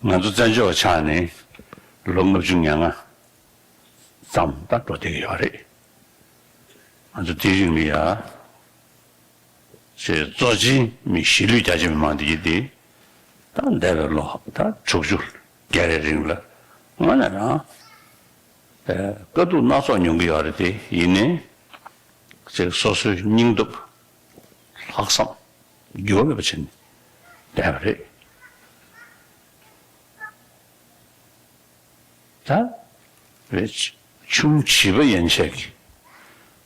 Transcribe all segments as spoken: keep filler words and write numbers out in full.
ང་ཚོ་བཙན་བྱོལ་བ་ཆགས་ནས་ལོ་ལྔ་བཅུ་ང་ལྔ་ཙམ་ད་འགྲོ་བསྡད་ཀྱི་ཡོད་རེད། ང་ཚོ་དེའི་རིང་ལ་ཡ་ཅེས་གཙོ་ཆེན་མི་གཞིས་ལུས་རྒྱ་ཆེ་མི་མང་འདི་གི་དེ་ད་འདས་པའི་ལོ་ད་དྲུག་ཅུ་བརྒལ་བའི་རིང་ལ་དངོས་གནས་རང་དཀའ་སྡུག་སྣ་ཚོགས་མྱོང་གི་ཡོད་རེད་དེ། ཡིན་ནའི་ཅེས་སོ་སོའི་སྙིང་སྟོབས་ལྷག་བསམ་འགྱུར་བ་མེད་པ་བྱས་ནས་བསྡད་པ་རེད། ད་རེད། ཆུང་བྱིས་པ་ཡན་ཆད་ཀྱི་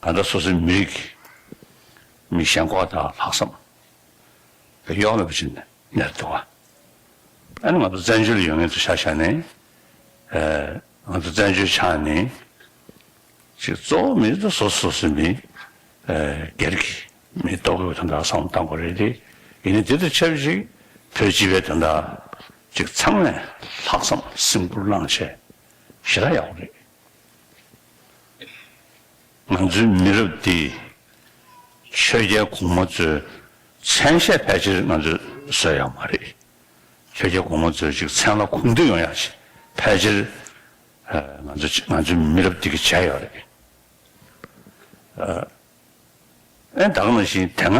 གང་ལྟར་སོ་སོའི་མི་རིགས་ཀྱི་མི་ཞེན་ཁོག་དང་ལྷག་བསམ་གཡོ་བ་མེད་པ་ཅིག་གནས་འདུག་བ། ཨ་ནི་ང་ཚོ་བཙན་བྱོལ་ཡོད་མཁན་ཚོ་ཆ་བཞག་ནས་ཨ་ང་ཚོ་བཙན་བྱོལ་ཆགས་ནས་ཅིག་གཙོ་བོ་མི་ཚོ་སོ་སོ་སོ་སོའི་མི་ཨ་སྒེར་གྱི་མི་ལྟོ་གོས་དོན་དག་བསམ་བློ་བཏང་དགོས་རེད་དེ། ཡིན་ནའི་དེ་དང་ཆབས་ཅིག་བོད་སྤྱི་པའི་དོན་དག་ཅིག་ཚང་མས་ལྷག་བསམ་སེམས་ཁུར་བླངས་བྱས་ཞེ་དྲག་ཡག་པོ་རེད། ང་ཚོའི་མི་རབས་འདིས་ཆོས་རྒྱལ་གོང་མ་ཚོའི་མཚན་ཤས་ཕལ་ཆེར་ང་ཚོས་བཟོས་ཡོད་མ་རེད། ཆོས་རྒྱལ་གོང་མ་ཚོའི་ཅིག་མཚན་ལ་གུས་འདུད་ཡོང་ཡག་ཅིག་ཕལ་ཆེར་ཨ་ང་ཚོ་ང་ཚོའི་མི་རབས་འདི་གིས་བྱས་ཡོད་རེད། ཨ་ཨེ་ད་ག་ནང་བཞིན་དེ་སྔ་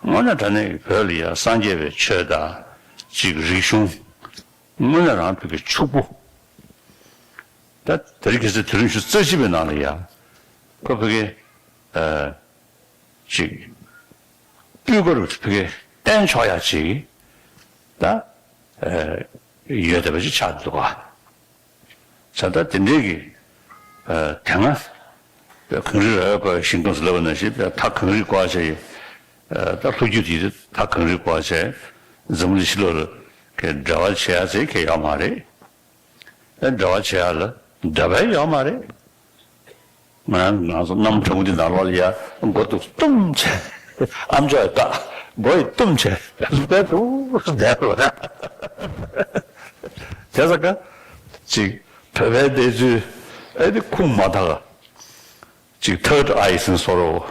དངོས་གནས་དྲང་གནས་ཀྱི་བོད་ལ་ཡ་སངས་རྒྱས་པའི་ཆོས་དང་ཅིག་རིག་གཞུང་དངོས་གནས་རང་བོད་ཀྱི་ཕྱུག་པོ། ད་དེ་རིང་ཁ་སང་དུས་རིམ་བཞི་བཅུ་རྩ་གཅིག་པའི་ནང་ལ་ཡ་ཁོ་བོད་ཀྱི་ཨ་ཅིག་སྤུས་ཀ་རུ་བོད་ཀྱི་བསྟན་ཆོག་ཡག་ཅིག་ད་ཨ་ཡོད་བསྡད་པ་ཅིག་ཆགས་འདུག་ག་ད་ལྟ་དེ་འདྲའི་གི་ཨ་དེ་སྔ་གངས་རི་ར་བས་བསྐོར་བའི་ཤིང་སྡོང་ཟེར་ལབ་པ་ནང་བཞིན་ད་གངས་རིས་བསྐོར་བྱས་ཨ་ད་ལྷོ་རྒྱུད་དེ་ད་གངས་རིས་བསྐོར་བྱས་འཛམ་གླིང་ཕྱི་ལོགས་ལ་གི་འབྲེལ་བ་བྱེད་ཡག་ཟེར་མཁན་ཡོད་མ་རེད། ཨ་འབྲེལ་བ་བྱེད་ཡག་ལ་འདོད་པ་ཡོད་མ་རེད། ང་ང་ཚོ་གནམ་གྲང་མོ་འདི་ནང་ལོགས་ལ་ཡ་མགོ་ཐུག་བཏུམ་བྱས། ཨ་མཆོག་ཡ་བཀག་མགོ་ཡི་བཏུམ་བྱས་ལུག་པའི་དུ་བསྡད་རོགས་ན། དེ་ས་ཀ་ཅིག་བོད་པའི་གནས་ཚུལ་ཨེ་འདི་ཁུངས་མ་དག་ཅིག་ཐར་ཌ་ཨའི་ཟེར་བཟོ་འདྲ་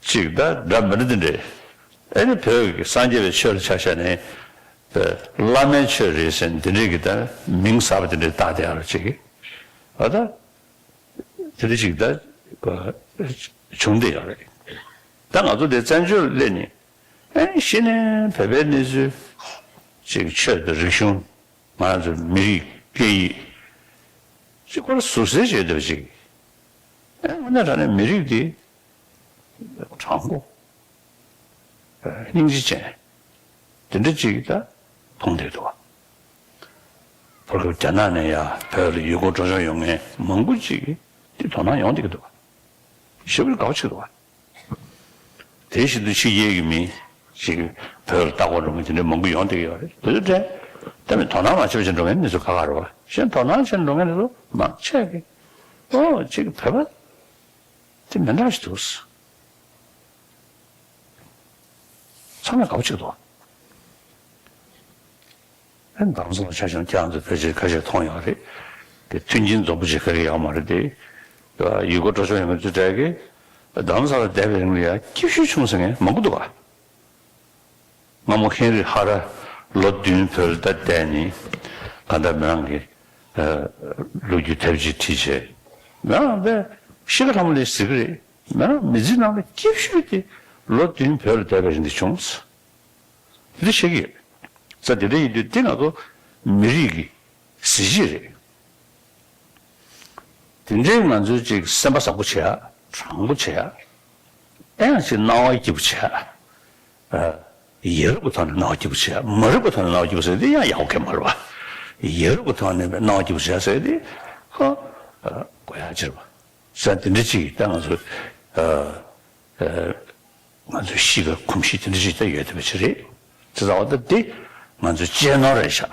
ཅིག་ད་འདྲ་མི་འདྲ་འདི་འདྲས་ཨེ་ནི་བོད་ཀྱི་སངས་རྒྱས་པའི་ཆོས་ལ་ཆ་བཞག་ནས་བོད་བླ་མའི་ཆོས་རེད་ཟེར་འདི་འདྲས་ཀྱི་ད་མིང་གསར་པ་འདི་འདྲས་བཏགས་བསྡད་ཡག་ཅིག་ཨ་ད། དེ་འདྲ་ཅིག་ད་བྱུང་བསྡད་ཡོད་རེད། ད་ང་ཚོ་དེ་བཙན་བྱོལ་སླེབས་ནས་ཨེ་གཞི་ནས་བོད་པའི་གནས་ཚུལ་ཅིག་ཆོས་དང་རིག་གཞུང་ང་རང་ཚོའི་མི་རིགས་སྐད་ཡིག་ཅིག་ཁོ་རང་ཟུར་ཟའི་བྱེད་འདོད་ཅིག་ཨེ་དངོས་གནས་དྲང་གནས་མི་རིགས་འདི་དྲང་པོ། སྙིང་རྗེ་ཅན། དེ་འདྲ་ཅིག་ད་མཐོང་བསྡད་འདུག་བ། བར་སྐབས་རྒྱ་ནག་ནས་ཡ་བོད་ལ་ཡུལ་སྐོར་འགྲོ་སོང་ཡོང་མཁན་མང་པོ་ཅིག་གིས་དེ་དོ་སྣང་ཡོང་བསྡད་ཀྱི་འདུག་བ། ཞེ་པོ་དགའ་པོ་ཅིག་འདུག་བ། དེ་བཞིན་དུ་ཕྱི་རྒྱལ་གྱི་མི་ཅིག་བོད་ལ་ལྟ་སྐོར་འགྲོ་མཁན་དེ་འདྲ་མང་པོ་ཡོང་བསྡད་ཀྱི་ཡོད་རེད། དེ་ཚོ་དྲན་ད་མི་དོ་སྣང་མ་བྱེད་པ་བྱས་འགྲོ་མཁན་མི་ཚོ་ཁག་ཁག་རེད་བ། གཞན་དོ་སྣང་བྱས་འགྲོ་མཁན་དེ་ཚོ་མང་ཆེ་གིས་ཨོ་ཅིག་བོད་པ་དེ་མི་འདྲ་ཞིག་འདུག་ཚང་མས་དགའ་པོ་བྱེད་འདུག་ཨ་ནི་རྡ་རམ་ས་ལ་ཆ་བཞག་ན་ཁྱེད་རང་ཚོ་ཕལ་ཆེར་ཁ་ཤས་མཐོང་ཡོད་རེད། དེ་མཐུན་རྐྱེན་འཛོམས་པོ་ཅིག་ག་རེ་ཡོད་མ་རེད་དེ། ཡུལ་སྐོར་འགྲོ་ཕྱོགས་ཡོང་མཁན་ཚོ་གྲས་ཀྱིས་རྡ་རམ་ས་ལ་བསྡད་པའི་རིང་ལ་ཡ་སྐྱིད་ཤོས་བྱུང་ཟེར་མཁན་མང་པོ་འདུག་ག་སྔ་མོ་ཧེན་རི་ཧ་ར་ལོ་བདུན་བོད་ལ་བསྡད་ནས་གང་ལྟར་མི་རང་གི་ལོ་རྒྱུས་དེབ་ཅིག་བྲིས་བྱས། མི་རང་དཔེ་ཤི་ཁ་ལྷ་མོ་ལས་གཟིགས་ཀྱི་རེད། མི་རང་མི་ཚེའི་ནང་ལ་སྐྱིད་ཤོས་དེ་ལོ་བདུན་བོད་ལ་བསྡད་པའི་རིང་འདི་བྱུང་། འདི་བཤད་ཀྱི་ཡོད། ས་དེ་འདྲ་ཡིན་དུས་འདི་ང་ཚོ་མི་རིགས་ཀྱི་གཟི་བརྗིད་རེད། དེ་འདྲའི་ང་ཚོའི་ཅིག་སེམས་པ་བཟང་པོ་བྱེད་ཡ། དྲང་པོ་བྱེད་ཡ། ཨེ་ཡང་ཅིག་སྣང་བ་སྐྱིད་པོ་བྱེད་ཡ། ཡ་རབས་ཀྱི་ཐོག་ནས་སྣང་བ་སྐྱིད་པོ་བྱེད་ཡ། མ་རབས་ཀྱི་ཐོག་ནས་སྣང་བ་སྐྱིད་པོ་བྱེད་ཡ་དེ་ཡང་ཡག་པོ་གང་ཡང་མ་རེད་བ། ཡ་རབས་ཀྱི་ཐོག་ནས་སྣང་བ་སྐྱིད་པོ་བྱེད་ཡ་ཟེར་ཡ་དེ་ཁོ་དགོས་ཡ་ཅིག་རེད་བ། ས་དེ་འདྲ་ཅིག་ད་ང་ཚོ་ང་ཚོའི་གཤིས་ཀ་གོམས་གཤིས་དེ་འདྲ་ཞིག་ད་ཡོད་བསྡད་པ་ཅིག་རེད། དེ་ཙང་བ་ད་འདི་ང་ཚོའི་གཅེས་ནོར་རེད་ཤག